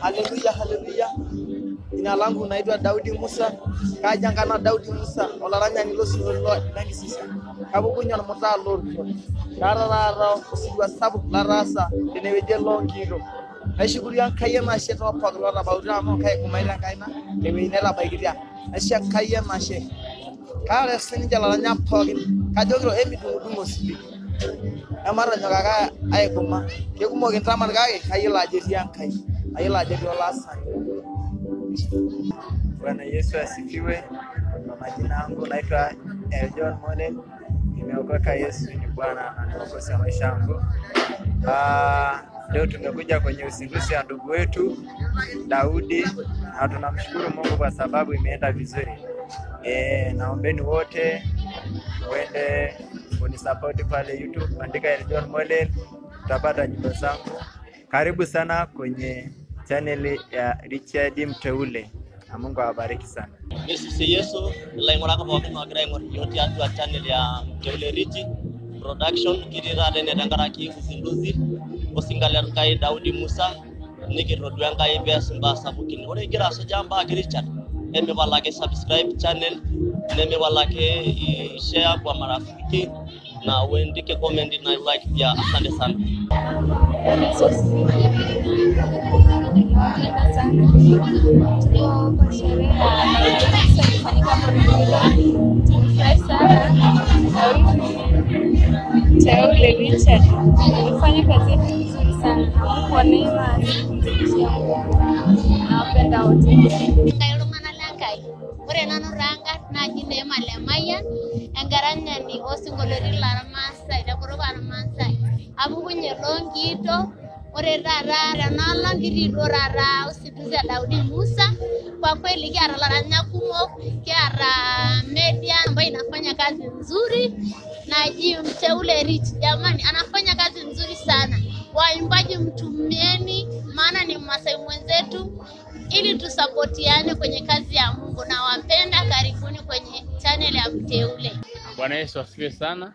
Haleluya, haleluya. Jina langu naitwa Daudi Musa. Kajangana Daudi Musa olaranyani losinkolio lenkisisa. Kapukunye ormutaa lorikito. Kaata taata osirua sapuk lataasa tenewueji e Longido. Naishukuru Enkai enashe toopookin lootabautua amu kaigumaita enkaina tewueji netabaikitia. Naisho Enkai enashe. Kaata sininche ilaranyak pookin kajokito emidung'udung'o osiligi. Ematonyok ake aiguma. Kekumok intamat kake kayiolo ajo etii Enkai. Kayiolo ajo etii olaasani. Bwana Yesu asifiwe. Kwa majina yangu naitwa John Monen. Nimeokoka, Yesu ni Bwana na ni Mwokozi wa maisha yangu. Leo tumekuja kwenye uzinduzi wa ndugu wetu Daudi na tunamshukuru Mungu kwa sababu imeenda vizuri. Naombeni wote uende kunisapoti pale YouTube, andika John Molen, utapata nyimbo zangu. Karibu sana kwenye chaneli ya Richard Mteule na Mungu awabariki sana. Mesisi Yesu ilaing'urak pookin oogira aing'or iyiok tiatua channel ya Mteule Richi Production. Kitii taata ene tenkaraki uzinduzi osinka le Nkai Daudi Musa, nikitodua Enkai pees imbaa sapukin. Ore igira asujaa mbaa ake Richard, emipal ake subscribe channel, nemipal ake share kwa marafiki na uandike comment na like pia. Asante sana. Nawapenda sana. Tuko kwa sherehe ya Musa ilifanyika hapo Longido. Tumefurahi sana. Daudi Mteule Richard alifanya kazi yake vizuri sana, na Mungu wa neema azidi kumzidishia nguvu. Nawapenda wote. Enkai iltung'anak lenkai. Ore nanu taa nkarn naaji Neema Lemayian, enkaranyani osinkolioitin lormaasai tenkutuk ormaasai. Apukunye Longido. Ore taata tenaolong kitii duo taata uzinduzi e Daudi Musa. Kwa kweli kiata ilaranyak kumok, kiata media ambayo inafanya kazi nzuri. Naji Mteule Rich, jamani, anafanya kazi nzuri sana. Waimbaji mtumieni, maana ni Mmasai mwenzetu, ili tusapotiane kwenye kazi ya Mungu. Nawapenda, karibuni kwenye channel ya Mteule. Bwana Yesu asifiwe sana.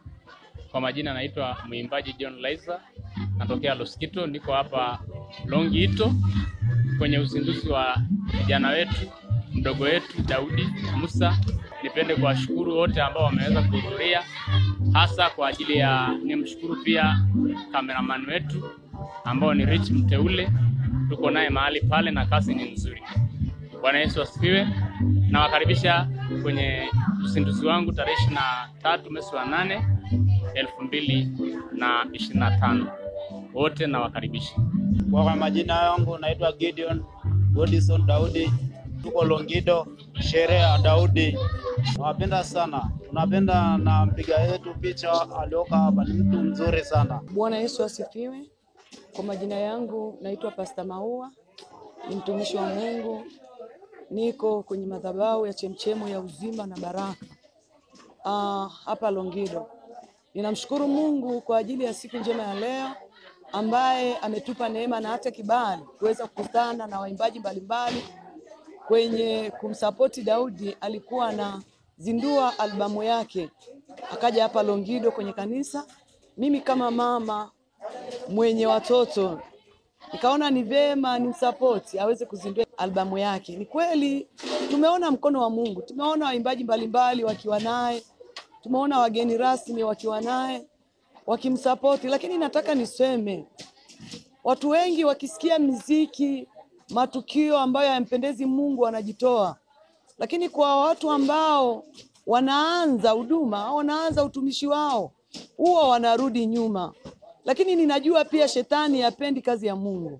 Kwa majina naitwa mwimbaji John Liza, natokea Loskito, niko hapa Longido kwenye uzinduzi wa vijana wetu, mdogo wetu Daudi Musa. Nipende kuwashukuru wote ambao wameweza kuhudhuria, hasa kwa ajili ya nimshukuru pia cameraman wetu ambao ni Rich Mteule, tuko naye mahali pale na kazi ni nzuri. Bwana Yesu asifiwe. Nawakaribisha kwenye uzinduzi wangu tarehe 23 mwezi wa 8 2025. Wote nawakaribisha. Kwa majina yangu naitwa Gideon Godison Daudi, tuko Longido, sherehe ya Daudi. Nawapenda sana, tunapenda na mpiga yetu picha alioka hapa, ni mtu mzuri sana. Bwana Yesu asifiwe. Kwa majina yangu naitwa Pastor Maua, ni mtumishi wa Mungu, niko kwenye madhabahu ya Chemchemu ya Uzima na Baraka hapa Longido. Ninamshukuru Mungu kwa ajili ya siku njema ya leo ambaye ametupa neema na hata kibali kuweza kukutana na waimbaji mbalimbali kwenye kumsapoti Daudi. Alikuwa anazindua albamu yake, akaja hapa Longido kwenye kanisa. Mimi kama mama mwenye watoto nikaona ni vema nimsapoti aweze kuzindua albamu yake. Ni kweli tumeona mkono wa Mungu, tumeona waimbaji mbalimbali wakiwa naye, tumeona wageni rasmi wakiwa naye wakimsapoti, lakini nataka niseme watu wengi wakisikia miziki, matukio ambayo hayampendezi Mungu wanajitoa. Lakini kwa watu ambao wanaanza huduma au wanaanza utumishi wao huwa wanarudi nyuma. Lakini ninajua pia shetani hapendi kazi ya Mungu.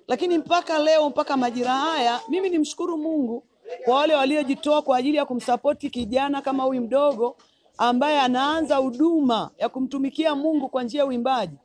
Lakini mpaka leo, mpaka majira haya, mimi nimshukuru Mungu kwa wale waliojitoa kwa ajili ya kumsapoti kijana kama huyu mdogo ambaye anaanza huduma ya kumtumikia Mungu kwa njia ya uimbaji.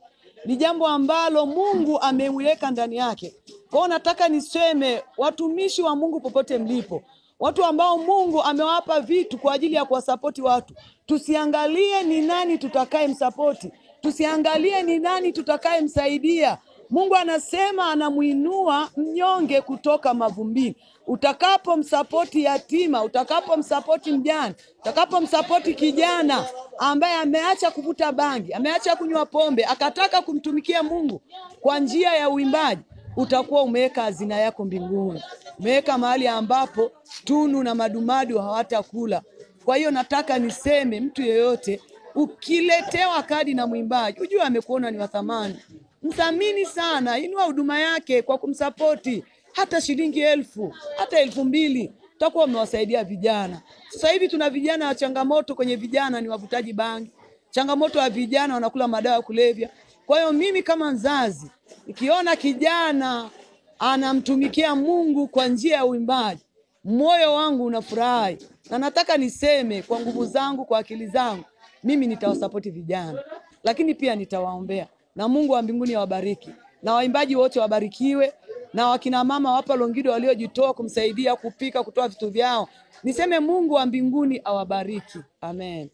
Ni jambo ambalo Mungu ameweka ndani yake. Kwa hiyo nataka niseme watumishi wa Mungu popote mlipo, watu ambao Mungu amewapa vitu kwa ajili ya kuwasapoti watu, tusiangalie ni nani tutakaye msapoti, tusiangalie ni nani tutakaye msaidia. Mungu anasema anamuinua mnyonge kutoka mavumbini. Utakapomsapoti yatima, utakapomsapoti mjane, utakapomsapoti kijana ambaye ameacha kuvuta bangi, ameacha kunywa pombe, akataka kumtumikia Mungu kwa njia ya uimbaji, utakuwa umeweka hazina yako mbinguni, umeweka mahali ambapo tunu na madumadu hawatakula. Kwa hiyo nataka niseme, mtu yeyote ukiletewa kadi na mwimbaji, ujue amekuona ni wa thamani, mthamini sana, inua huduma yake kwa kumsapoti hata shilingi 1000 hata 2000 utakuwa umewasaidia vijana. Sasa hivi tuna vijana wa changamoto kwenye vijana ni wavutaji bangi, changamoto ya vijana wanakula madawa ya kulevya. Kwa hiyo mimi kama mzazi nikiona kijana anamtumikia Mungu kwa njia ya uimbaji, moyo wangu unafurahi, na nataka niseme kwa nguvu zangu, kwa akili zangu, mimi nitawasapoti vijana, lakini pia nitawaombea, na Mungu wa mbinguni awabariki, na waimbaji wote wabarikiwe, na wakina mama wapa Longido waliojitoa kumsaidia kupika, kutoa vitu vyao. Niseme Mungu wa mbinguni awabariki. Amen.